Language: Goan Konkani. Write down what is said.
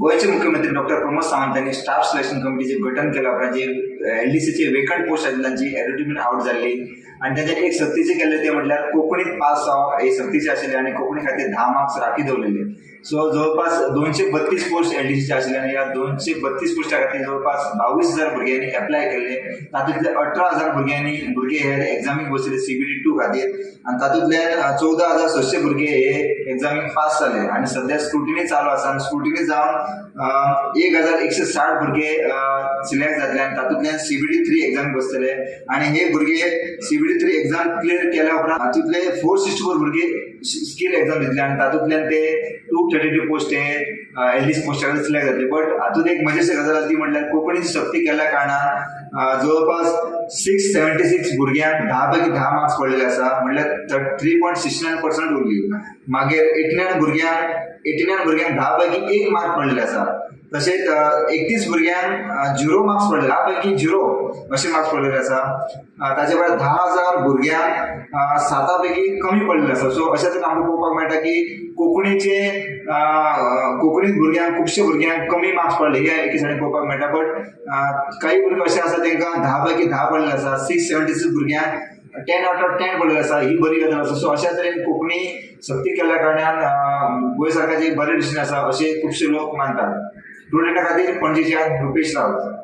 गोंयचे मुख्यमंत्री डॉक्टर प्रमोद सावंत यांनी स्टाफ सिलेक्शन कमिटीचे गठन केल्या उपरांत जे एलडीसीचे वेकंट पोस्ट आशिल्ले तांची एडवर्टीजमेंट आवट जाल्ली आनी तांच्यानी एक सक्तीचें केल्लें तें म्हटल्यार कोंकणीत पास जावप हे सक्तीचें आशिल्लें आनी कोंकणी खातीर 10 मार्क्स राखीव दवरलेले. सो जवळपास 232 पोस्ट एलडीसीचे आशिल्ले आनी ह्या 232 पोस्टा खातीर जवळपास 22,000 भुरग्यांनी एप्लाय केल्ले. तातूंतले 18,000 भुरगे हे एग्जामीक बशिल्ले सीबीटी 2 खातीर आनी तातूंतले 14,600 भुरगे हे एग्जामीक पास जाले आनी सद्या स्क्रुटिनी चालू आसा आनी स्क्रुटिनी जावन 1,160 भुरगे सिलेक्ट जातले आनी तातूंतल्यान सीबीटी 3 एग्जामीक बसतले आनी हे भुरगे सीबीटी 3 एग्जाम क्लियर केल्या उपरांत तातूंतले 464 भुरगे स्कील एग्जाम दितले आनी तातूंतल्यान ते 232 पोस्ट हे एलडीसी पोस्टा खातीर सिलेक्ट जातले. बट हातूंत एक मजेशीर गजाल आसा ती म्हटल्यार कोंकणीची सक्ती केल्ल्या कारणान जवळपास 676 भुरग्यांक 10 पैकी 10 मार्क्स पडलेले आसा, म्हणल्यार 3.69% उरली. मागीर 89 भुरग्यांक 10 पैकी 1 मार्क पडलेले आसा. तशेंच 31 भुरग्यांक 0 मार्क्स पडले, 10 पैकी 0 अशे मार्क्स पडलेले आसा. ताचे भायर 10,000 भुरग्यांक 7 पैकी कमी पडलेले आसा. सो अशें तरेन आमकां पळोवपाक मेळटा की कोंकणीत भुरग्यांक खुबशे भुरग्यांक कमी मार्क्स पडले हे एके सायडीन पळोवपाक मेळटा. बट काही भुरगे अशे आसा तांकां 10 पैकी 10 पडलेले आसा. 676 भुरग्यांक 10 आउट ऑफ 10 पडलेले आसा, ही बरी गजाल आसा. सो अशा तरेन कोंकणी सक्ती केल्ल्या कारणान गोंय सरकारचे बरें डिसिजन आसा अशें खुबशे लोक मानतात. टुडे खातीर पणजेच्यान रुपेश रावत.